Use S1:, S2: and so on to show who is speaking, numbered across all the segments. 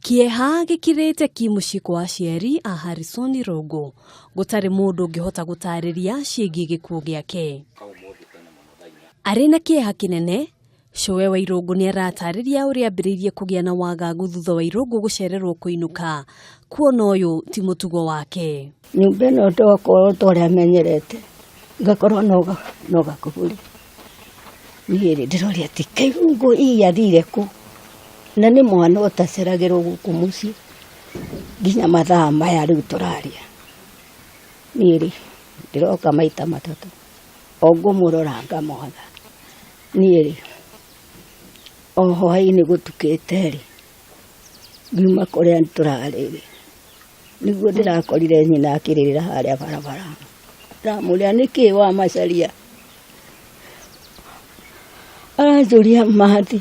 S1: Kĩeha gĩkirĩte ki mũciĩ kwa aciari a Harrison Irũngũ, gũtarĩ mũndũ ũngĩhota gũtarĩria ciĩgiĩ gĩkuũ gĩake. Arĩ na kĩeha kĩnene, cũwe wa Irũngũ nĩ aratarĩria ũrĩa ambĩrĩirie kũgĩa na wagagu thutha wa Irũngũ gũcererwo kũinũka, kuona ũyũ ti mũtugo wake.
S2: Nyũmba ĩno ndokorwo ta ũrĩa menyerete, ngakorwo no gakuburi. Niĩ rĩ, ndĩroria atĩ kairũngũ hihi athire kũ? Na nĩ mwana ũtaceragĩrwo gũkũ mũciĩ nginya mathaa maya rĩu tũraria. Niĩ rĩ, ndĩroka maita matatũ, o ngũmũrora ngamwatha. Niĩ rĩ, o hwainĩ gũtukĩte rĩ, ngiuma kũrĩa tũrarĩ rĩ, nĩguo ndĩrakorire nyina akĩrĩrĩra harĩa barabara. Ndamũria nĩkĩ wamacaria? Aranjũria mathi,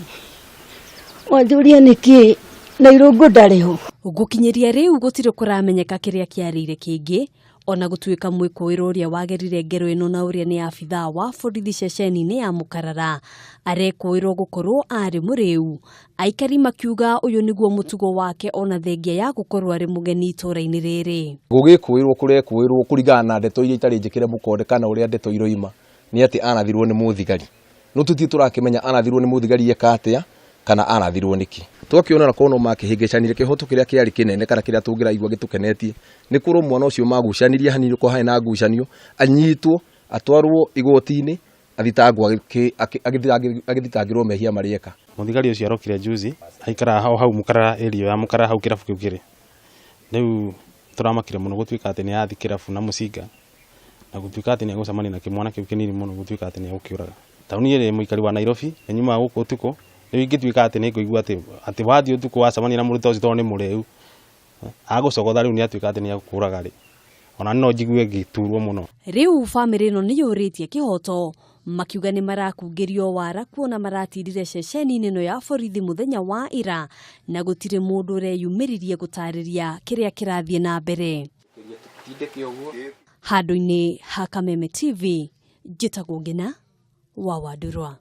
S2: wanjũria nĩkĩ na Irũngũ ndarĩ ho.
S1: Gũkinyĩria rĩu gũtirĩ kũramenyeka kĩrĩa kĩarĩire kĩngĩ, ona gũtuĩka mwĩkũĩrwo ũrĩa wagerire ngero ĩno na ũrĩa nĩ abithaa wa borithi ceceni-inĩ ya Mũkarara arekũĩrwo gũkorwo arĩ mũrĩu. Aikari makiuga ũyũ nĩguo mũtugo wake ona thengia ya gũkorwo arĩ mũgeni itũũra-inĩ rĩrĩ.
S3: Gũgĩkũĩrwo kũrekũĩrwo kũringana na ndeto iria itarĩ njĩkĩre mũkonde kana ũrĩa ndeto iroima nĩ atĩ arathirwo nĩ mũthigari. No tũtirĩ tũrakĩmenya arathirwo nĩ mũthigari eka atĩa kana arathirwo nĩkĩ. Twakĩona na korwo no makĩhĩngĩcanire kĩhoto kĩrĩa kĩarĩ kĩnene kana kĩrĩa tũngĩraigua gĩtũkenetie nĩ korwo mwana ũcio magucanirie hanini korwo harĩ na ngucanio anyitwo atwarwo igoti-inĩ athitangwo agĩthitangĩrwo mehia marĩa eka.
S4: Mũthigari ũcio arokire juzi aikaraga o hau Mũkarara area ya Mũkarara hau kĩrabu kĩu kĩrĩ. Rĩu tũramakire mũno gũtuĩka atĩ nĩ athiĩ kĩrabu na mũcinga na gũtuĩka atĩ nĩ egũcemania na kĩmwana kĩu kĩnini mũno gũtuĩka atĩ nĩ egũkĩũraga. Taũni ĩrĩ mũikari wa Nairobi nĩ nyumaga gũkũ ũtukũ rĩu ingĩtuĩka atĩ nĩ ngũigua atĩ wathiĩ ũtukũ wacemania na mũndũ ta ũcio tondũ nĩ mũrĩu agũcogotha rĩu nĩ atuĩka atĩ nĩ egũkũraga rĩ, ona no njigue ngĩturwo mũno.
S1: Rĩu bamĩrĩ ĩno nĩ yũrĩtie kĩhoto makiuga nĩ marakungĩrio wara kuona maratindire ceceni-inĩ ĩno ya borithi mũthenya wa ira na gũtirĩ mũndũ ũreyumĩririe gũtarĩria kĩrĩa kĩrathiĩ na mbere. Handũ-inĩ ha Kameme TV, njĩtagwo Ngina wa Wandurwa.